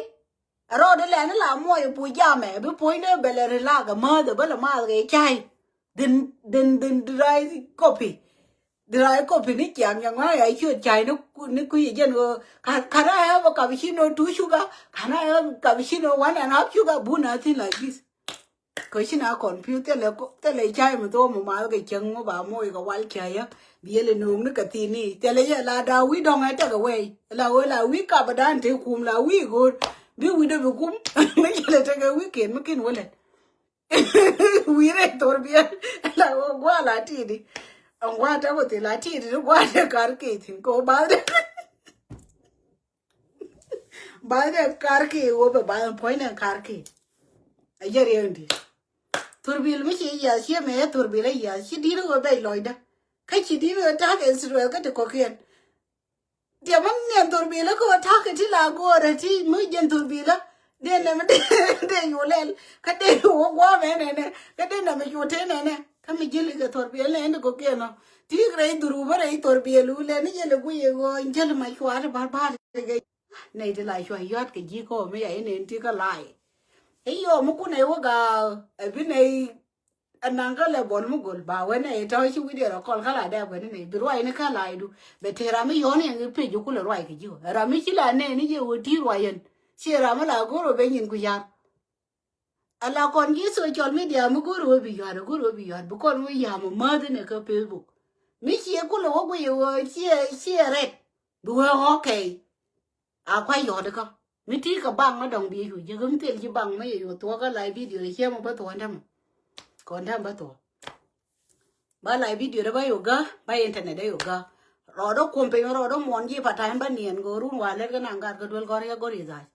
Ɛ rɔɔdɛ lɛn a la muɔc ɛ puc jamɛ. Bi puc ni bɛ lɛ ri lak ɛ mäth ɛ bä lɛ math kɛ cay. Dhin, dhin, dhin dry copy. Dry copy ni ciaŋ yɛ ŋɔ̱a̱ ya ciöt cay ni ku, ni ku yɛ jɛn ɣöö, can, can I have a cappuccino, two sugar? Can I have a cappuccino, one and half sugar? Bun a thin like this. Kɛ ci na confuse, thilɛ ko, thilɛ cay mi thok mi math kɛ cäŋ mi ba moc kɛ wal cay ya. Bi yɛ lɛ no̱o̱ŋ ni kɛ thin ni. Thilɛ yɛ la da wi̱i̱ dɔ̱ŋ ɛ tekɛ wɛy. La wee la wi̱i̱ kap dan te kum la wi̱i̱ go̱o̱r. Bi wi̱i̱ dee bi kum. Mi cɛ lɛ tekɛ wi̱i̱ ken mi kin wä lɛt. Wi̱i̱ rɛy thor biɛl. La wee gua̱a̱ la ti̱i̱di. Ɛn gua̱a̱ te wä thil la ti̱i̱di ni gua̱a̱ te kar kɛ thi̱n kɛ wä bath dee. Bath dee kar kɛ wä bɛ bath puɔ̱ny dee kar kɛ. A jɛ riɛn di. Thor biɛl mi ci yiath ciɛ mɛ thor biɛl a yiath ci di̱t wä bɛc lɔcdä. Kä ci di̱t wä ta̱a̱ kɛ Israel kä ti kɔ̱kiɛn. Diɛ mɛ miɛn thor biɛlä kä wä ta̱kɛ ti la go̱o̱rɛ ti mi jɛn thor biɛlä. Dee nɛmɛ dee, dee yu lɛl kä dee yu wä gua̱a̱mɛ nɛnɛ kä dee nɛmɛ yu te nɛnɛ kä mi ji̱li kɛ thor biɛl nɛn ti kɔ̱kiɛn ɔ. Ti rɛy dhurupä rɛy thor biɛl wulɛ ni jɛl ɛ guic ɛ ɣöö jɛl ma cua̱a̱t bar bar kɛ. Nɛy ti la cua̱a̱t yua̱t kɛ ji̱ kɔ mi ya inɛn ti kä lay. I̱ yɔɔ mi kun ɛ wä gaak ɛ bi nɛy. Ɛn naŋ kä lɛ bɔl mi gol ba wee nɛy tɔ̱ ci wi̱cdiɛ rɔ kɔl kä la dɛp kɛ ni nɛy bi ruac ni kä lay du. Bɛ te ram mi yɔ̱ɔ̱n yɛn kɛ pec kulɛ ruac kɛ ji̱ wä ram mi ci la nɛy ni jɛ wä ti ruac yɛn. Ci ram mi la go̱r wä ben nyin ku ya̱r. Ala kɔn ji̱ social media mi go̱r wä bi yua̱r go̱r wä bi yua̱r bi kɔn wä ya̱m mäth ni kä Facebook. Mi ciɛ kulɛ wä guic wä ciɛ ciɛ rɛt. Bi wee ɣɔ̱k kɛy. A kua̱c yɔ̱t kä mi ti kɛ baŋ mi dɔ̱ŋ bi cu ji̱ kä mi thil ji̱ baŋ mi yɛ cu thuɔ̱k kä live video ciɛ mɔ bä thuɔ̱n tämɛ. Kɔn tämɛ bä thuɔ̱k. Ba live video dee ba yɔ gä ba internet dee yɔ gä. Rɔɔdä kuɔm piny rɔɔdä muɔn ji̱ pa ta̱a̱ in ba niɛn go̱o̱r run wa lɛt kä naŋ gat kä duel gɔ̱r yɛ go̱r yɛ dhac.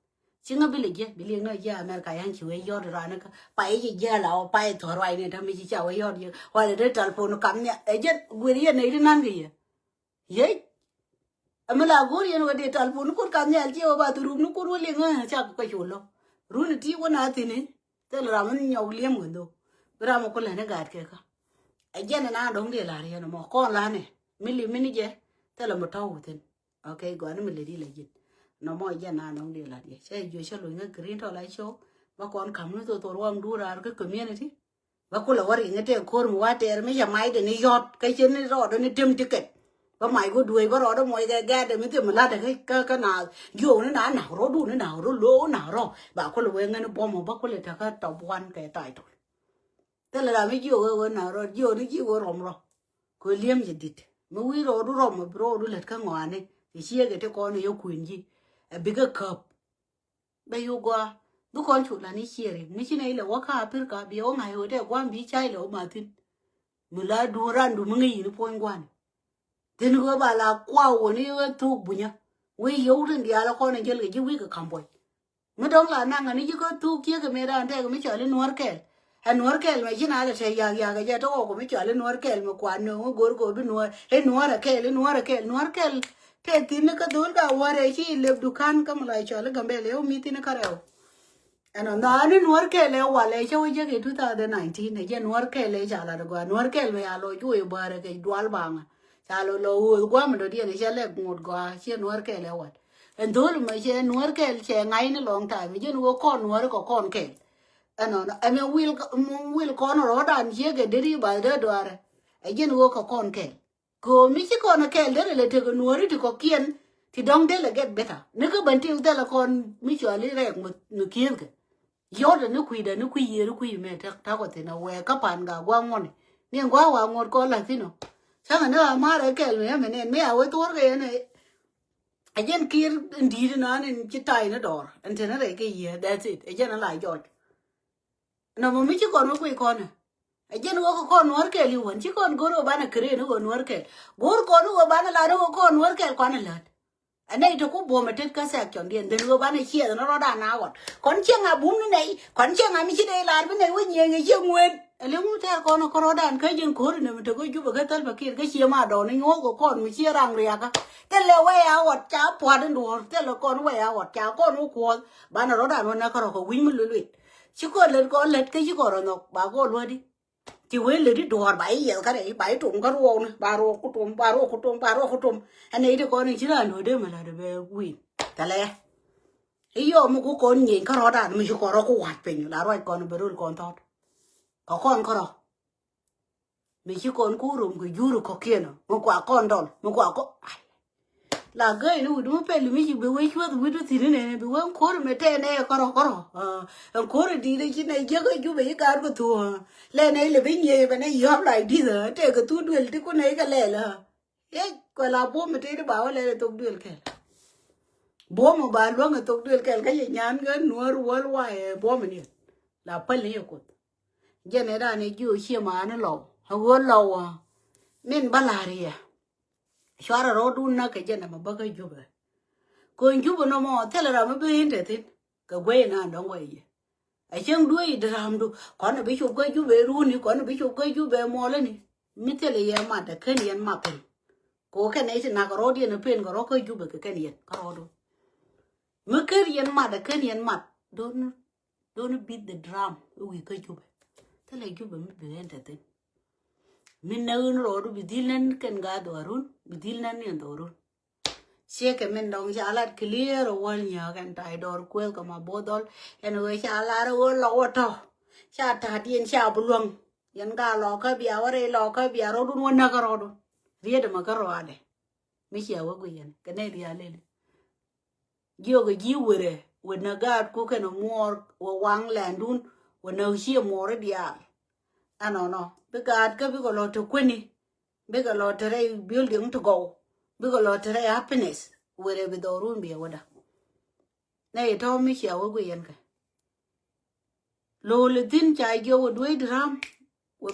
Ci ŋä bi lɛ jiɛ bi liŋ nä jiɛ America yan ci wee yɔt raan kä pa i̱ ji̱ jiɛ la wä pa i̱ thuɔ̱k ruac ni ta̱ mi ci ca wee yɔt jiɛ wa lɛ dee telephone kam ni ɛ jiɛ guir yɛ nɛy ti nan kɛ yɛ. Yec. Ɛmɛ la go̱o̱r yɛn wä dee tal pun ni kun ka nhial ciɛ wä ba thuruk ni kun wä liŋ ɛ cak kä cu lo̱. Run ti wä na thini thil ram ni nyɔk liɛm kɛ dho̱. Bi ram mi kulɛ ni gaat kɛ kä. Ɛ jɛn na dɔ̱ŋ diɛ la̱r yɛn mɔ kɔn la̱r ni mi li mi ni jɛ. Thilɛ mi tɔ̱w within. Okay, gɔani mi lɛ di lɛ ji̱n. Nɔmɔ jɛn na nɔŋ di la diɛ cɛ jiö cɛ luny kä green tɔ la show. Bä kɔn kam ni thol thol wam du raar kä community. Bä kulɛ wä riŋ tɛ ko̱r mi wa tɛɛr mi cɛ mac dɛ ni yɔt kä cɛ ni rɔɔdɛ ni tem ticket. Bä mac wä duee bä rɔɔdɛ mɔc kɛ gɛɛt dɛ mi thim mi lat dɛ kä kä na jiö ni na na rɔ du ni na rɔ lo na rɔ ba kulɛ wee ŋäni buɔmɔ bä kulɛ tɛ kä top one kɛ title. Thilɛ ram mi jiök ɣöö ɣöö na rɔ jiök ni jiök ɣöö rɔm rɔ. Kɛ li̱em ci di̱t mi wi̱i̱ rɔɔdu rɔm mi bi rɔɔdu lät kä ŋɔaani. Ci ciek iti kɔn i̱ yɛ kui̱n ji̱ ɛ bikɛ käp. Bɛ yu gɔaa bi kɔn cu lan i̱ cieri mi ci nɛ ilɛ wä kä Apirka bi ɣä ŋa̱c ɣöö tɛ gua̱a̱m bi ca ilɛ wä mathin. Mi la duun randu mi ŋäc yin i̱ puɔ̱ny gua̱a̱ni. Thin ɣöö ba la kuaw wä ni ɣä thuk bunyä. Wi̱i̱ yio̱w tin diaal ɛ kɔn ɛ jäl kɛ ji̱ wi̱i̱ kɛ ka̱m puɔ̱ny. Mi dɔ̱ŋ la naŋ ani ji̱ kä thuk kiek kɛ mëë dan tɛk mi cɔal i̱ nuɔ̱ɔ̱r kɛɛl. Ɛ nuɔ̱ɔ̱r kɛɛl mɛ ci na lɛ tɛk yak yak ɛ jɛ tɔk ɔ kɛ mi cɔal i̱ nuɔ̱ɔ̱r kɛɛl mi kuan nööŋ i̱ go̱r kɛ bi nuɔ̱ɔ̱r i̱ nuɔ̱ɔ̱r ɛ kɛɛl i̱ nuɔ̱ɔ̱r ɛ kɛɛl nuɔ̱ɔ̱r kɛɛl. Tɛk thi̱n ni kä dho̱l ka wäär ɛ ci lep dukan kä mi la cɔal i̱ Gambɛl ɛ wä mi thi̱n i̱ kä rɛw. Ɛnɔ na ni nuɔ̱ɔ̱r kɛɛl ɛ wal ɛ cä wä jek i̱ two thousand nineteen ɛ jɛ nuɔ̱ɔ̱r kɛɛl ɛ ca lat ɛ gɔaa nuɔ̱ɔ̱r kɛɛl mɛ ya lɔ juɔy bäär ɛ kɛ dual baŋä. Ca lɔ lɔ ɣööth gua̱a̱m in dɔ̱diɛn cɛ lɛk ŋot gɔaa ciɛ nuäär kɛl ɛ wat. Ɛn dho̱l mɛ cɛ nuäär kɛl cɛ ŋa̱cni lɔŋ ta̱a̱ mi jɛn ɣöö kɔn nuäär kɛ kɔn kɛl. Ɛnɔnɔ ɛmɛ wil wil kɔn rɔ̱dan ciek ɛ deri bath dee duaarɛ. Ɛ jɛn ɣöö kɛ kɔn kɛl kɛ ɣöö mi ci kɔn ɛ kɛl derɛ lɛ tek ɛ nuääri ti kɔ̱kiɛn. Ti dɔ̱ŋ derɛ lɛ get better ni kä bän ti thilɛ kɔn mi cɔal i̱ rɛɛk mi kiëthkɛ. Yɔt ni kui̱dɛ ni kui̱ yiëër kui̱ mɛ tak tak wä thin a wɛ kä pan ga gua̱a̱ŋ ŋuɔ̱ni. Ni gua̱a̱ŋ wa ŋuɔ̱t kɔn la̱th thin ɔ. Cäŋɛ ni a marɛ kɛl mi ɛmɛ nɛn mi a wee thuɔ̱ɔ̱r kɛ yɛn ɛ. A jɛn kiɛr in di̱i̱t in an in ci tay ni dɔɔr in te ni rɛy kɛ yiëë, that's it. A jɛn a la jɔc. Nɔmɔ mi ci kɔn wä kui̱ kɔn ɛ. A jɛn wä kɛ kɔn nuɔ̱ɔ̱r kɛl i̱ wän ci kɔn go̱r wä banɛ kɛ rëë ni wä nuɔ̱ɔ̱r kɛl. Go̱r kɔn wä banɛ la ni wä kɔn nuɔ̱ɔ̱r kɛl kuan in lät. Ɛ nɛy ti ku buɔ̱m ɛ tet kä section diɛn dhen ɣöö banɛ ciɛth ni rɔ̱dan a ɣɔt. Kɔn cieŋ a bum ni nɛy kɔn cieŋ a mi ci nɛy lar bi nɛy wä nyiëëŋ ɛ cieŋ wen. Ɛ liŋ wä tɛɛr kɔn ɛ kä rɔ̱dan kä ji̱n ko̱ri ni mi te kä Jubɛ kä Thälpä Kiir kä cie ma dɔɔni nyuɔ̱ɔ̱k kɛ kɔn mi cie raŋ riakä. Thilɛ wɛy a ɣɔt ca pua̱t in duɔ̱ɔ̱r thilɛ kɔn wɛy a ɣɔt ca kɔn wä kuɔth. Banɛ rɔ̱dan wä näk kä rɔ̱ kɛ wi̱c mi luet luet. Ci kɔn lät kɔn lät kä ci kɔn rɔ nhɔk ba kɔn luädi. Ti wee lät i̱ duɔ̱ɔ̱r ba i̱ yiɛth kä rɛy ba i̱ tom kä ruɔɔkni ba ruɔɔk ku tom ba ruɔɔk ku tom ba ruɔɔk ku tom. Ɛn nɛy ti kɔn in ci raan duɔ̱ɔ̱r dee mɛ la̱t ɛ bɛ wi̱i̱n. Thɛlɛ i̱ yɔɔk mi ku kɔn nyieny kä rɔ̱dan mi ci kɔn rɔ ku wa̱c piny la ruac kɔn bɛ röl kɔn thɔt. Kɛ kɔn kä rɔ mi ci kɔn ku rom kɛ juri kɔ̱kiɛn ɔ mi kua kɔn dɔl mi kua kɔn. La gäi ni wi̱du mi pɛl mi ci bi wee cuäth wi̱du thi̱n inɛn bi wee ko̱ri mi tɛɛnɛ kärɔ kärɔ. Ɛn ko̱ri di̱i̱t ci nɛ jiäk kä Jubɛ ci gaat kɛ thuɔ̱ɔ̱. Lɛ nɛ ilɛ bi nyiëë bɛ nɛ yɔ̱p la i̱ di̱th ɛ tɛɛkɛ thuk duël ti kun nɛ ikɛ lɛl ɛ. Yec kuɛ la buɔ̱m mi tëëdi ba wä lɛl ɛ thok duël kɛl. Buɔ̱m mi ba luäŋ ɛ thok duël kɛl kä yɛ nyan kä nuäär wäl wa ɛ buɔ̱m ni. La päl ni yɛ kuoth. Jɛn ɛ dan ɛ jiö ciɛ maani lɔw ɛ ɣöö lɔw ɛ. Min bä la̱r yɛ. Cuarɛ rɔɔdun näk kɛ jɛn ɛmɛ bä kä Jubɛ. Kɔn Jubɛ nɔmɔ thilɛ ram mi bi in te thi̱n. Kɛ guey na dɔ̱ŋ wɛ yɛ. Ɛ cäŋ duee i̱ dee ramdu kɔn ɛ bi cop kä Jubɛ runi kɔn ɛ bi cop kä Jubɛ muɔlɛni. Mi thilɛ yɛ mat ɛ ken yɛn mat thi̱n. Kɛ wä kɛn ɛ ti nak kɛ rɔɔdiɛn ɛ pen kɛ rɔ̱ kä Jubɛ kɛ kɛn yɛn kä rɔɔdu. Mi ker yɛn mat ɛ ken yɛn mat. Don't don't beat the drum. I̱ wi̱i̱ kä Jubɛ. Thilɛ Jubɛ mi bi ɛn te thi̱n. Mi näk in rɔɔdu bi dhil nɛn kɛn gaat dhɔarun bi dhil nɛn ni ɛn dhɔarun. Ciekɛ min dɔ̱ŋ ca lat clear ɛ wäl nyääk ɛn tay dɔɔr kuëëth kɛ ma bo̱o̱th dhɔl. Ɛn ɣöö ca lar ɛ ɣöö lɔk wä tɔ̱. Ca ta̱a̱diɛn ca bi luäŋ. Yɛn ka lɔk kä bia wä rɛy lɔk kä bia rɔɔdun wä näk kä rɔɔdun. Riet ɛmɛ kä rɔaadɛ. Mi cia wä guic yɛn kɛ nɛy riaal lili. Jiök ɛ ji̱ wërɛ wër nä gaatku kɛnɛ muɔɔr wä waŋ lɛndun wä nä cië muɔɔri diaal. Ɛnɔnɔ bi gaatkä bikɛ lɔ te kueni. Bikɛ lɔ te rɛy building ti gɔw. Bikɛ lɔ te rɛy happiness. Wërɛ bi dhɔrun biɛ wäda. Nɛ itɔ̱ mi cia wä guic yɛn kɛ. Lo̱l ithin ca jiök wä duee di ram